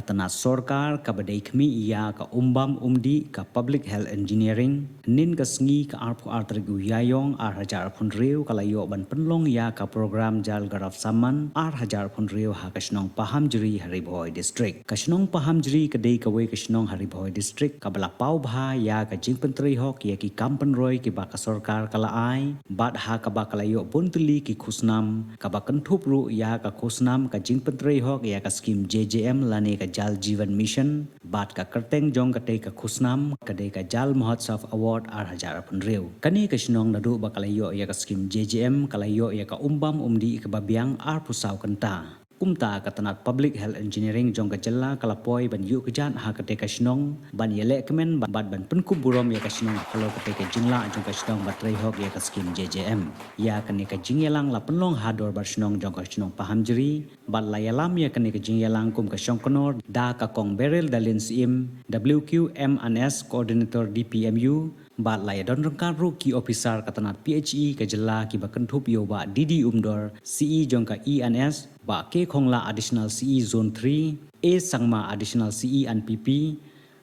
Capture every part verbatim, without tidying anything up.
Tnat sorkar kaba dei khmih ïa ka umbam umdih ka Public Health Engineering, hynnin ka sngi ka arphew ar tarik u Ïaïong ar hajar arphew hynriew ka la ïoh ban pynlong ïa ka program Jal Gaurav Samman ar hajar arphew hynriew ha ka shnong Pahamjri ha Ri Bhoi District. Ka shnong Pahamjri ka dei kawei ka shnong ha Ri Bhoi District kaba la paw bha ïa ka jingpyntrei hok ïa ki kam pynroi kiba ka sorkar ka la ai, bad ha kaba ka la ïoh bun tylli ki khusnam, kaba kynthup ruh ïa ka khusnam ka jingpyntrei hok ïa ka skim J J M lane ka Jal Jeevan Mission, bad ka kyrteng jong katei ka khusnam ka dei ka Jal Mahotsav Award ar hajar arphew hynriew. Kane ka shnong naduh ba ka la ïoh ïa ka skim J J M ka la ïoh ïa ka umbam umdih kaba biang arphew saw kynta. Kumta ka tnat Public Health Engineering jong ka jylla ka la poi ban ïuh kjat ha katei ka shnong, ban ïalehkmen bad ban pynkup burom ïa ka shnong halor katei ka jinglah jong ka shnong ban trei hok ïa ka skim J J M. Ïa kane ka jingïalang la pynlong ha dorbar shnong jong ka shnong Pahamjri, bad la ïalam ïa kane ka jingïalang kum ka shongknor da ka Kong Beryl Darlene Syiem, W Q M and S Coordinator D P M U, bad la ïadon ryngkat ruh ki ophisar ka tnat P H E ka jylla kiba kynthup ïa u Bah D D Umdor, C E jong ka E and S, Bah K Khongla, Additional C E Zone three, A Sangma, Additional C E and P P,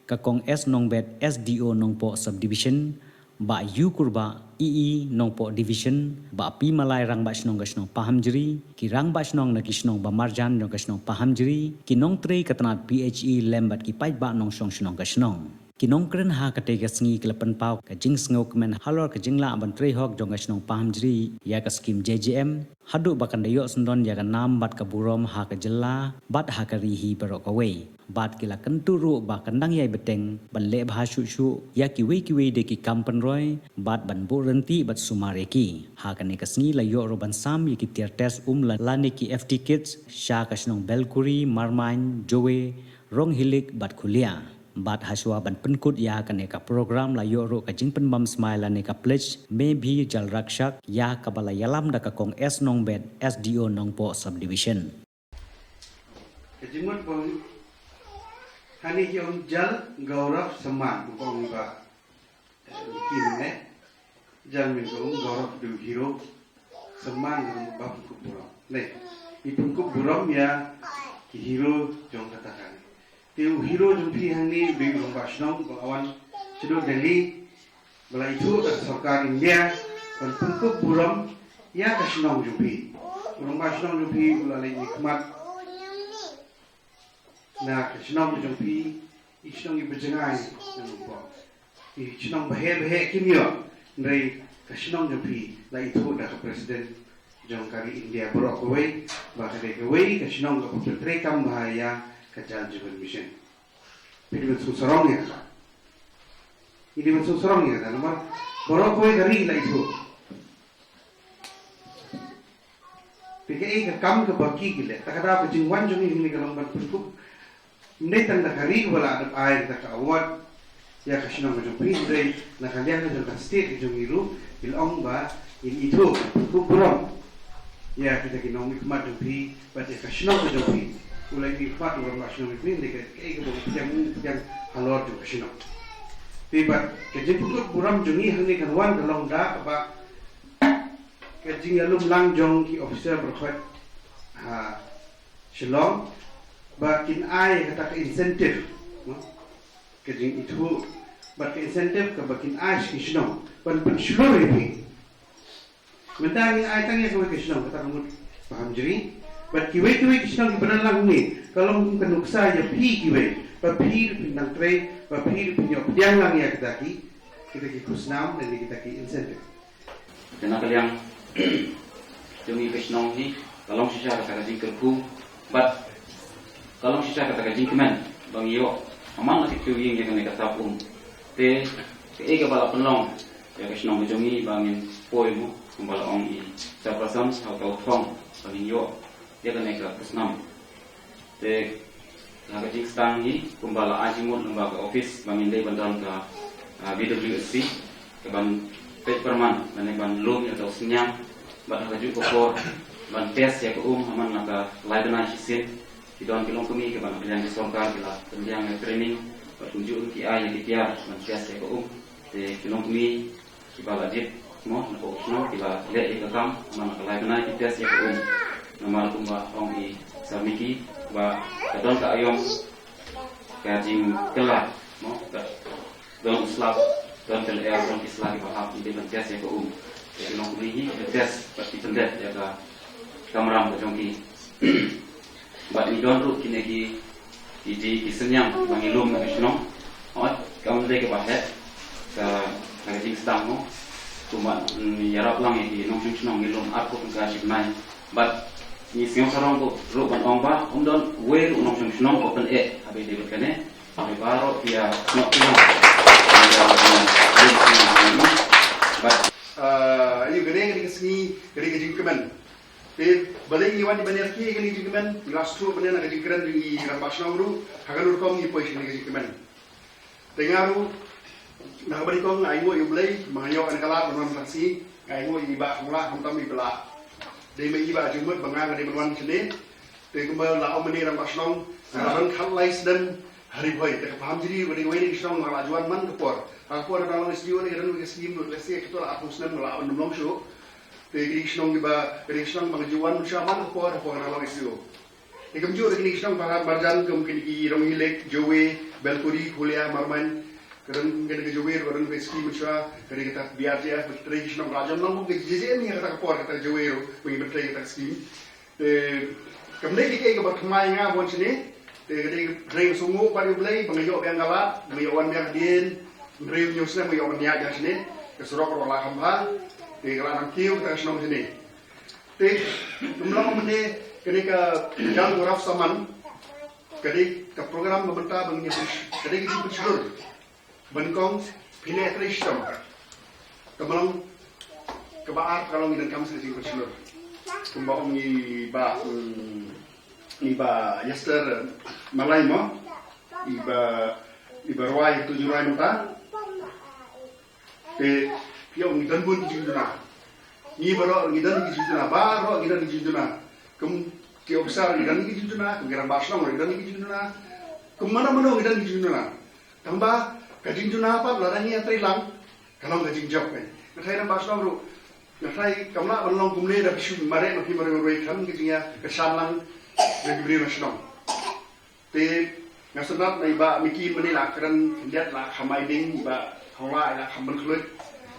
ka Kong S Nongbet, S D O Nongpoh Subdivision, Bah U Kurbah, E E Nongpoh Division, Bah P Malai, Rangbah Shnong ka shnong Pahamjri, ki rangbah shnong na ki shnong ba marjan jong ka shnong Pahamjri, ki nongtrei ka tnat P H E lem bad ki paidbah nongshong shnong ka shnong. Ki nongkren ha katei ka sngi ki la pynpaw ka jingsngewkmen halor ka jinglah ban trei hok jong ka shnong Pahamjri ïa ka skim J J M, haduh ba kan da ïoh syndon ïa ka nam bad ka burom ha ka jylla bad ha ka ri hi baroh kawei. Bad ki la kyntu ruh ba kan dang ïai bteng ban leh bha shuh shuh ïa kiwei kiwei de ki kam pynroi bad ban buh ryntih bad sumar ïa ki. Ha kane ka sngi la ïoh ruh ban sam ïa ki tiar test um la, lane ki F T kits sha ka shnong Belkuri, Marmain, Jowe, Ronghilik bad Khulia. Bad hashwa ban pynkut ïa kane ka program la ïoh ruh ka jingpynbam smai lane ka pledge Main Bhi Jal Rakshak ïa kaba la ïalam da ka Kong S Nongbet, S D O Nongpoh Subdivision. Ka jingmut bong hani ki ong Jal Gaurav Samman, bong ba ki ne Jal min ko um Gaurav du hero, Samman ko um ba pynkup burom. Ne, i pynkup burom ïa ki hero jong kata kane. Te u hero jong phi hangne u dei u rangbah shnong ba wan shaduh Delhi, ba la ithuh da ka sorkar India ban pynkup burom ïa ka shnong jong phi. U rangbah shnong jong phi u la leit mihkhmat na ka shnong jong phi, i shnong iba jngai na Nongpoh. I shnong baheh baheh kim ïoh, hynrei ka shnong jong phi la ithuh da ka president jong ka ri India baroh kawei ba ka dei kawei ka shnong kaba pyntreikam bha ïa ka Jal Jeevan Mission. Phi dei ban sngewsarong ïa kata. Phi dei ban sngewsarong ïa kata namar baroh kawei ka ri la ithuh. Te kaei ka kam kaba ki ki leh? Ta ka daw ka jingwan jong ngi hangne ka long ban pynkup, ym dei tang da ka ri kaba la dep ai kata ka award ïa ka shnong ka jong phi, hynrei na ka liang ka jong ka state ka jong ngi ruh ki la ong ba ngin ithuh, pynkup burom ïa kita ki nongmihkhmat jong phi bad ïa ka shnong ka jong phi. U la mihkhmat u rangbah shnong jong phi, hynrei kaei kaba u pdiang, u pdiang halor jong ka shnong. Te bad ka jingpynkup burom jong ngi hangne kan wan ka long da kaba ka jingïalum lang jong ki officer baroh ha Shillong ba kin ai kata ka incentive, no? Ka jingithuh bad ka incentive kaba kin ai sha ki shnong ban pynshlur ïa phi. Mynta ngin ai tang ïa kawei ka shnong, kata ka mut Pahamjri, bad kiwei kiwei ki shnong kiba don lang hangne ka long kum ka nuksa ïa phi kiwei ba phi ruh phin nang trei, ba phi ruh phin ïoh pdiang lang ïa kita ki, kita ki khusnam lane kita ki incentive. Te na ka liang jong ngi ka shnong hi ka long shisha kata ka jingkyrkhu bad ka long shisha kata ka jingkmen ba ngi ïoh ha man la ki tiew ïing ïa kane ka tap um. Te kaei kaba la pynlong ïa ka shnong ka jong ngi ba ngin poi mo, kumba la ong i chairperson ha uta u thong ba ngin ïoh ïa kane ka khusnam. Te ha ka jingsdang hi kumba la ai jingmut lyngba ka office ba ngin dei ban don ka, ah, V W S P kaban peit pyrman lane ban lum ïa uta u synñiang bad ha kajuh ka por ban test ïa ka um ha man la ka lai bnai shisien. Ki don ki longkmie kiba na ka liang ka sorkar ki la pynbiang ïa training bad kumjuh ruh ki ai ïa ki tiar ban test ïa ka um. Te ki longkmie kiba la jied mo na ka shnong ki la leh ïa ka kam man la ka lai bnai ki test ïa ka um. Namar kumba ong i Sir Mickey ba ka don ka aïom Ka jingkylla, no, ka don u slap, don ka lyer, don ki sla kiba hap, ngi dei ban test ïa ka um. Ïa ki nongpyni hi ki test bad ki pyndep ïa ka kamram ka jong ki. Bad ngi don ruh kine ki, ki, ki, ki synñiang ba ngi lum na ka shnong. Hooid, kam dei kaba heh ka, ka jingsdang, no. Kumba, mm, ïarap lang ïa ki nongshong shnong, ngi lum arphew tyngka shi bnai. Bad ngi sngew sarong ruh ban ong ba ym don uwei ruh u nongshong shnong uba pyneh ha ba ïadei bad kane. Hynrei baroh ki ïa snoh ki nong. Bad, ah, ïa kane, kane ka sngi, kane ka jingkmen. Te balei ngi wan ban ïa ki, kane ka jingkmen, ngi la sdang ban ïa na ka jingkren jong i rangbah shnong ruh, ha kano rukom ngi poi sha kane ka jingkmen. Te nga ruh, na kaba nyngkong nga ainguh ïa U Blei ba nga ïoh ïa ka lad ban wan sha sngi, nga ainguh ïa i Bah Hongla khamtam i Bah Lah. Dei ma i Bah jingmut ba nga nga dei ban wan shane. Te kumba la ong mynne rangbah shnong, nga la don khatlai snem ha Ri Bhoi, te ka Pahamjri ba dei kawei na ki shnong nga la ju wan man ka por. Ha ka por nga dang long S D O ne ka don ka skim ruh, lehse kato la arphew snem nga la wan ym long shuh. Te ki dei ki shnong kiba, ki dei ki shnong ba nga ju wan mynshuwa man ka por, ha ka por nga dang long S D O. Te kumjuh ruh kine ki shnong ba marjan kum kine ki Ronghilik, Jowai, Belpuri, Hulia, Marmain. Ka don kane ka Jowai ruh ka don ka skim mynshuwa, ka dei kata B R J F, ba ki trei ki shnong ba la jan long kum ka J J M ïa kata ka por, kata ka Jowai ruh ba ngi pyntrei kata ka skim. Te kam dei kaei kaba thymmai ïa nga ban wan shane. Te ka dei ka dei ka sngewbha bad U Blei ba nga ïoh biang ka lad, ba nga ïoh wan biang hadien hynriew hynñiew snem, nga ïoh ban ïaid biang shane. Ka surok ruh la kham bha. Te ka la nang kiew kata ka shnong shane. Te kumba la ong mynne, ka dei ka Jal Gaurav Samman, ka dei ka program ba mynta ba ngi pyn-, ka dei ka jingpynshlur. Ba nyngkong, phi leh trei shitom. Kaba long, kaba ar ka long ngi donkam sa ka jingpynshlur. Kumba ong i Bah, mm, i Bah Yester Malai mo, i Bah, i Bah Rwai, tu ju rwai mynta. Te phi ong ngi don bun ki jingduna. Ngi baroh ngi don ki jingduna, baroh ngi don ki jingduna. Kum ki officer ngi don ki jingduna, kum ki rangbah shnong ngi don ki jingduna. Kum mano mano ngi don ki jingduna. Tangba ka jingduna pat lada ngi ïatrei lang, ka long ka jingjop. Nga tharai rangbah shnong ruh, nga tharai kam lah ban long kumne da phi shu mareh ma phi marwei marwei, khlem ka jingïa, ka shan lang da ki briew na shnong. Te nga sngewthuh na i Bah Micky mynne la kren khyndiat, la kham ai ding, i Bah Hongla la kham pynkhluit.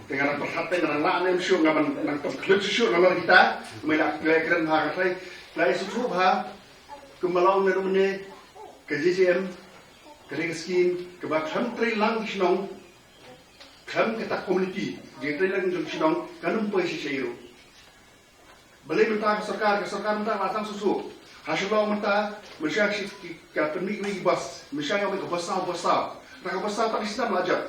Te nga dang pyrkhat te nga dang lah ne ym shuh, nga ban nang pynkhluit shuh shuh namar kita. Mynne la kren bha, nga tharai la i sngewthuh bha. Kumba la ong mynne, ka J J M ka dei ka skim kaba khlem trei lang ki shnong, khlem kata community, jingtrei lang jong ki shnong kan ym poi shisha ruh. Balei mynta ka sorkar, ka sorkar mynta la tang shuh shuh. Ha Shillong mynta, mynshuwa ki, ki, ka pynmih kiwei ki bus, mynshuwa ki ong ka bus saw, bus saw. Kata ka bus saw tang shisnem la jop.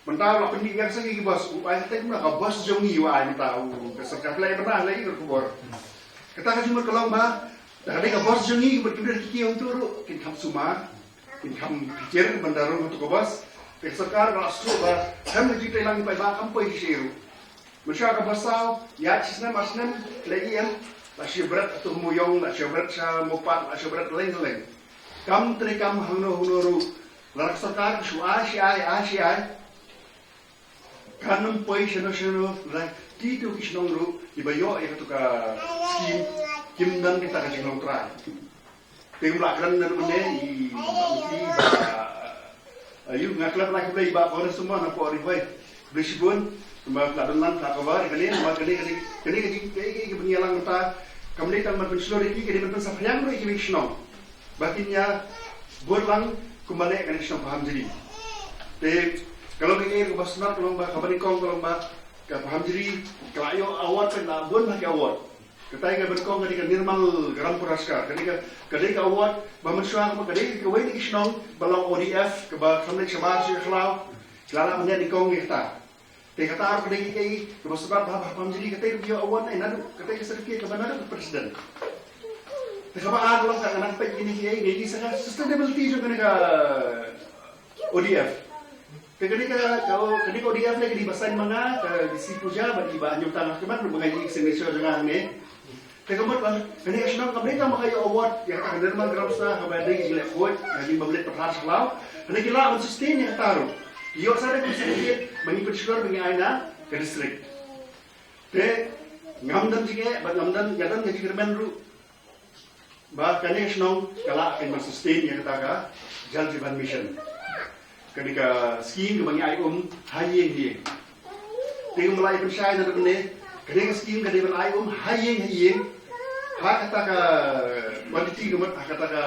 Mynta la pynmih biang sa ki bus, u ai kata kumno, ka bus jong ngi u ai mynta, u, ka sorkar, phi la ïa pynbna, phi la ïa ka khubor. Kata ka jingmut ka long ba, da ka dei ka bus jong ngi, bad ki briew ki kiew hangto ruh kin kham sumar, kin kham pynjur ban da rung hangto ka bus. Te ka sorkar ka la sngewthuh ba khlem ka jingtrei lang paidbah kam poi shisha ruh. Mynshuwa ka bus saw, ïaid shi snem ar snem, leh ïing, la shu bret hato ha Mawïong, la shu bret sha Mawpat, la shu bret leng leng. Kam treikam hangno hangno ruh, lada ka sorkar ka shu ai shi ai, ai shi ai, kan ym poi shano shano, lada kito ki shnong ruh kiba ïoh ïa kato ka skim kim don kita ka jinglong trai. Te kumba la kren mynne i Bah Micky, Bah, aïu, nga klet na khublei i Bah Congressman hapoh Ri Bhoi. Khublei shibun, kumba la don lang ka cover kane, kumba kane, kane, kane ka jing, kane ka jingpynïalang mynta kam dei tang ban pynshlur ïa ki, ka dei ban pynsaphriang ruh ïa kiwei ki shnong ba kin ïa bud lang kumba leh kane ka shnong Pahamjri. Te ka long kaei kaba sngewtynnat, ka long ba, kaba nyngkong ka long ba ka Pahamjri ka la ïoh award, ka la bun bha ki award. Katai kaba nyngkong ka dei ka Nirmal Gram Puraskar, ka dei ka, ka dei ka award ba mynshuwa ka dei kawei na ki shnong ba long O D F, kaba khlem leit shabar sha ka khlaw, ki la lah ban leit nyngkong ïa kata. Te kata ruh ka dei kaei kaba sngewbha ba ha Pahamjri, katai ruh ka ïoh award ne naduh, katai ka certificate kaba naduh ka president. Te kaba ar ka long, ka nang peit kine kiei, kine ki sa ka sustainability jong kane ka O D F. Te kane ka, ka, kane ka O D F ne kane ba sign ma nga, ka D C Pooja bad i Bah Hynñiewtang Kmen, ruh ba nga ïohi ka signature jong nga hangne. Te ka mut ba kane ka shnong kam dei tang ba ka ïoh award ïa kata ka Nirmal Gram Puraskar, kaba dei ka jingleh khuid, ka jingbym leit pyrthar sha khlaw. Kane ki lah ban sustain ïa kata ruh. Ïoh sa dei ka certificate ba ngi pynshlur ba ngi ai na ka district. Te ngam don jingeh bad ngam don, nga don ka jingkyrmen ruh. Ba kane ka shnong ka lah ban sustain ïa kata ka Jal Jeevan Mission. Kane ka scheme kaba ngi ai um ha ïing ha ïing. Te kumba la ïa pynshai na mynne, kane ka scheme ka dei ban ai um ha ïing ha ïing. Ha kata ka quantity ka mut ha kata ka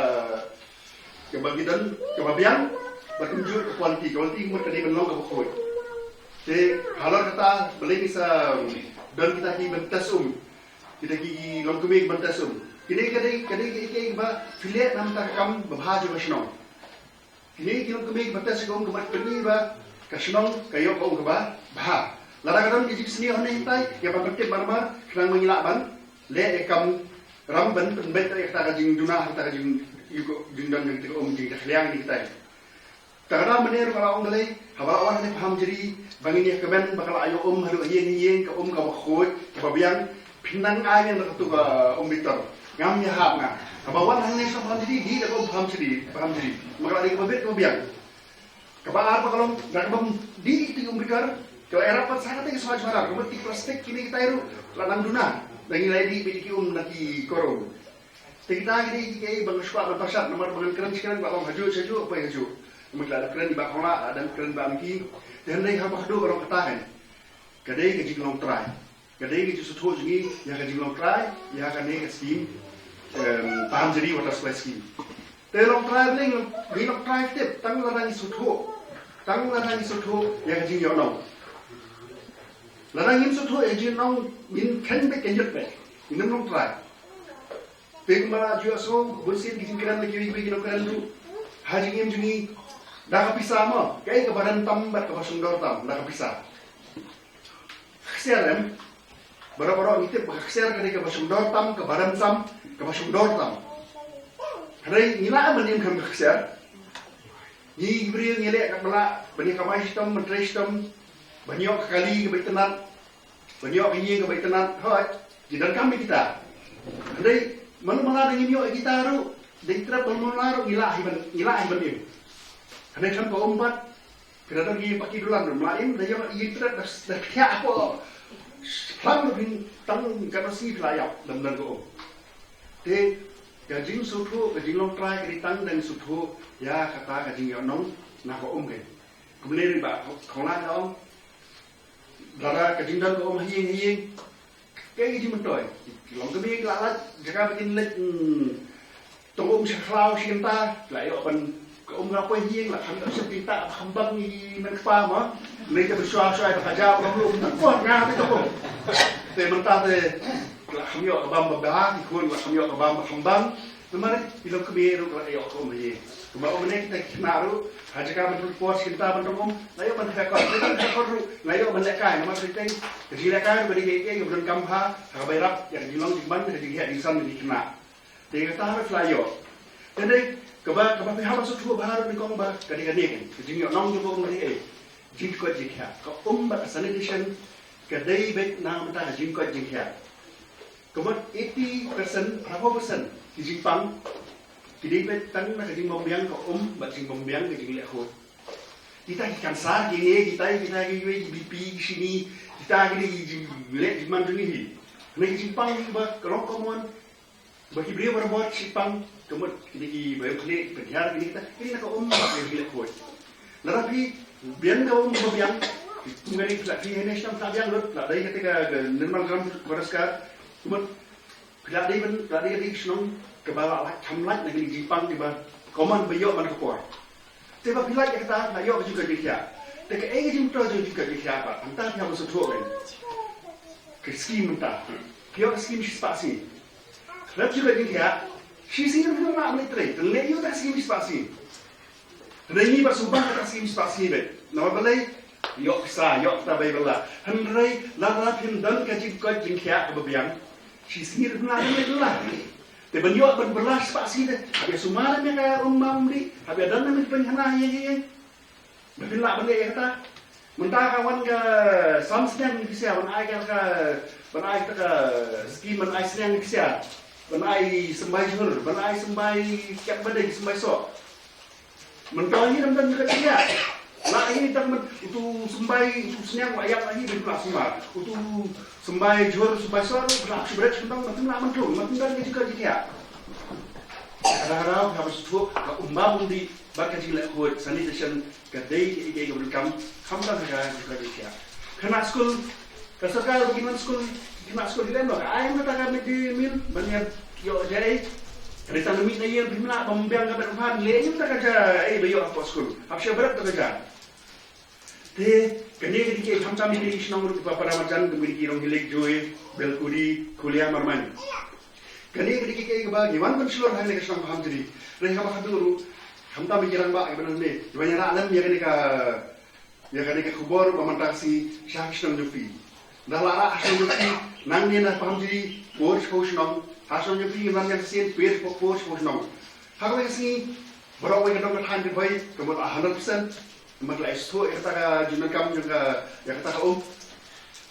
kaba ngi don kaba biang, bad kumjuh ka quality, quality ka mut ka dei ban long kaba khuid. Te halor kata balei ngi sa don kita ki ban test um. Kita ki longkmie ki ban test um. Kine ka dei, ka dei ka, ka, kaba phi leh na bynta ka kam babha jong ka shnong. Kine ki longkmie ki ban test ka um ka mut pyni ba ka shnong ka ïoh ka um kaba bha. Lada ka don ka jingsniew hangne hangtai, ïa ban pyntip mar mar, khnang ba ngi lah ban leh ïa ka kam ram ban pynbeit ïa kata ka jingduna, kata ka jing, ïa ka jingdon jong kita ka um, jingjakhlia ïa kitai. Te ka dei mynne ruh ka la ong balei, haba la wan hangne Pahamjri, ba ngin ïa kmen ba ka la ïoh um haduh ha ïing ha ïing, ka um kaba khuid, kaba biang, phin nang ai ïa katu ka um bitar. Ngam ïahap nga. Haba wan hangne sha Pahamjri, dih da ka um Pahamjri, Pahamjri. Namar ka la dei kaba bit kaba biang. Kaba ar ba ka long, da kaba dih ïa ka um bitar, ka la ïarap pat sa kata ka shuwa jhuwa, ka mut ki plastik kine kitai ruh, la nang duna. Da ngi la ïa dih beit ïa ki um na ki korum. Te kita ki dei kiei ba nga shu kwah ban pyrshah namar ba ngan kren shi kren ba long hajuh shi hajuh, poi hajuh. Namar ki la dep kren i Bah Konglah, la dep kren Bah Amki. Te hynrei haba haduh ka long kata kan. Ka dei ka jinglong trai. Ka dei ka jingsngewthuh jong ngi ïa ka jinglong trai ïa kane ka scheme, em, Pahamjri Water Supply Scheme. Te long trai ring, ngi long trai tip, tang lada ngi sngewthuh. Tang lada ngi sngewthuh ïa ka jingïohnong. Lada ngim sngewthuh ïa ka jingïohnong, ngin khein beit ka ïit beit. Ngin ym long trai. Te kumba la ju ïohsngew, bun sien ki jingkren na kiwei kiwei ki nongkren ruh. Ha jingim jong ngi, da ka pisa mo, kaei kaba rem tam bad kaba shongdor tam, da ka pisa. Ka ksiar em, baroh baroh ngi tip ba ka ksiar ka dei kaba shongdor tam, kaba rem tam, kaba shongdor tam. Hynrei ngi lah ban im khlem ka ksiar. Ngi ki briew ngi leh katba lah, ban ïa kamai shitom, ban trei shitom, ban ïoh ka kali kaba itynnad. Ban ïoh ka ïing kaba itynnad, hooid, ki donkam ïa kita. Hynrei mano mano da ngim ïoh ïa kita ruh, da ngi trep mano mano ruh ngi lah hi ban, ngi lah hi ban im. Hynrei khlem ka um pat, phi da don ki paki dulan ruh, mla im, da ïoh ïa trep da, da khiah hapoh. Phlang ruh phin tang katno sngi phi la ïap, da ym don ka um. Te ka jingsngewthuh, ka jinglong trai ka dei tang da ngi sngewthuh ïa kata ka jingïohnong na ka um keiñ. Kumne ri Bah Konglah ka ong, lada ka jingdon ka um ha ïing ha ïing, kaei ka jingmyntoi? Ki longkmie ki la lait jaka ba kin leit, hmm, tong um sha khlaw shi kynta, la ïoh ban ka um la poi ha ïing, la kham ïoh shim ki ta ba kham bang i mei kpa mo. Lei te ba shuwa shuwa ba ka jaw ka um, tang pon nga te ka um. Te mynta te la kham ïoh ka bam ba bha, ki khun la kham ïoh ka bam ba kham bang. Namar i longkmie ruh ka la ïoh ka um ha ïing. Kumba ong mynne kita ki khynnah ruh, ha jaka ban pynpor shi kynta ban tong um, nga ïoh ban heh kot, nga ïoh ban heh kot ruh, nga ïoh ban lehkai, namar shisien ka jinglehkai ruh ka dei kaei kaei kaba donkam bha, ha kaba ïarap ïa ka jinglong jingman, ka jingheh jingsan jong ki khynnah. Te kata ruh ka la ïoh. Te dei kaba, kaba phi hap ban sngewthuh bha ruh nyngkong ba ka dei kane kan, ka jingïohnong jong ka um ka dei ei. Jingkoit jingkhiah. Ka um bad ka sanitation ka dei beit na ka bynta ka jingkoit jingkhiah. Ka mut eighty percent, phra phew percent ki jingpang ki dei beit tang na ka jingbymbiang ka um bad jingbymbiang ka jingleh khuid. Kita ki cancer kine, kita, kita kiwei ki B P, ki shini, kita ki dei ki jingleh jingman jong ngi hi. Hynrei ki jingpang kiba ka long common, ba ki briew barabor ki shipang, ka mut kine kiba ïoh kine, ki pynhiar kine kita, kine na ka um bad ka jingleh khuid. Lada phi biang ka um ba biang, kum kane phi la, phi hynne shnong phi la biang lut, la dei kata ka, ka Nirmal Gram Puriskar, ka mut phi la dei ban, phi la dei ka dei shnong kaba la lait, kham lait na kine ki jingpang kiba common ba ïoh man ka por. Te ba phi lait ïa kata, la ïoh ka jingkoit jingkhiah. Te kaei ka jingmyntoi jong ka jingkoit jingkhiah pat, hangta phi hap ban sngewthuh kan. Ka skim mynta. Phi ïoh ka skim shispah sngi. Khlem jingkoit jingkhiah, shi sngi ruh phi lah ban leit trei. Te leit ïoh ka skim shispah sngi. Hynrei ngi pat shu bang kata skim shispah sngi beit. Namar balei? Ïoh pisa, ïoh kata ba ïa bylla. Hynrei lada phim don ka jingkoit jingkhiah kaba biang, shi sngi ruh phim lah ban leit bylla. Te ban ïoh ban bylla shispah sngi te, hap ïa sumar ïa ka um bam um dih, hap ïa don ïa ka pynhana ïa ïa ïa. Ba phin lah ban leh ïa kata. Mynta ka wan ka sam sniang pisa, ban ai ka, ka, ban ai ka, ka skim ban ai sniang pisa. Ban ai symbai jhur, ban ai symbai kiad badeng, symbai soh. Mynta hi lam dang ka jingkhiah. La hi dang men utu symbai, utu sniang la ïap la hi ban la symbai. Utu symbai jhur, symbai soh, la shu bret symbai, mynta la mynta, mynta dang ka jingkhiah. Ka dang hadaw ka ba shu thuh ka um bam um dih bad ka jingleh khuid, sanitation ka dei kaei kaei kaba donkam khamtam ha ka jingkhuid jingkhiah. Khynnah skul, ka sorkar ba kin wan skul, khynnah skul ki lem ba ka ai ym kata ka mid day meal ban ïa ïoh jai. Ka dei tang na mih na ïeng, phim lah bym biang ka bad ban leh ym kata ka jai ba ïoh hapoh skul. Hap sha bret kata ka jai. Te kane ka dei kaei khamtam ïa kine ki shnong ruh kiba para marjan, kum kine ki Ronghilik, Jowai, Belkuri, Khulia, Marmain. Kane ka dei kaei kaba ngi wan pynshlur ha kane ka shnong Pahamjri. Hynrei haba khatduh ruh khamtam ïa ki rangbah kiba nang ne, kiba nang rah lem ïa kane ka, ïa kane ka khubor ba mynta ka sngi sha ki shnong jong phi. Ynda la rah ha shnong jong phi, nangne na Pahamjri por shiphew shnong, ha shnong jong phi ngan wan ïa ka sien por shiphew, por shiphew shnong. Ha kawei ka sngi baroh kawei ka dong ka thaiñ ka Ri Bhoi ka mut a hundred percent. Namar la ïa sngewthuh ïa kata ka jingdonkam jong ka, ïa kata ka um.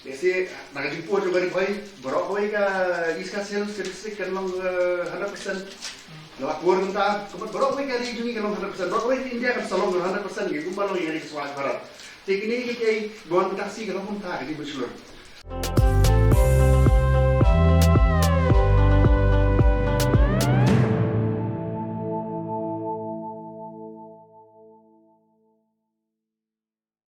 Lehse na ka jingpur jong ka Ri Bhoi baroh kawei ka East Khasi Hills ka district kan long, eh, hundred percent. La pur mynta ka mut baroh kawei ka ri jong ngi kan long hundred percent. Baroh kawei ka India kan sa long hundred percent, ngi kumba long ïa ka ri ka Swachh Bharat. Te kine kiei kiei ba wan mynta ka sngi ka long kumta ka jingpynshlur.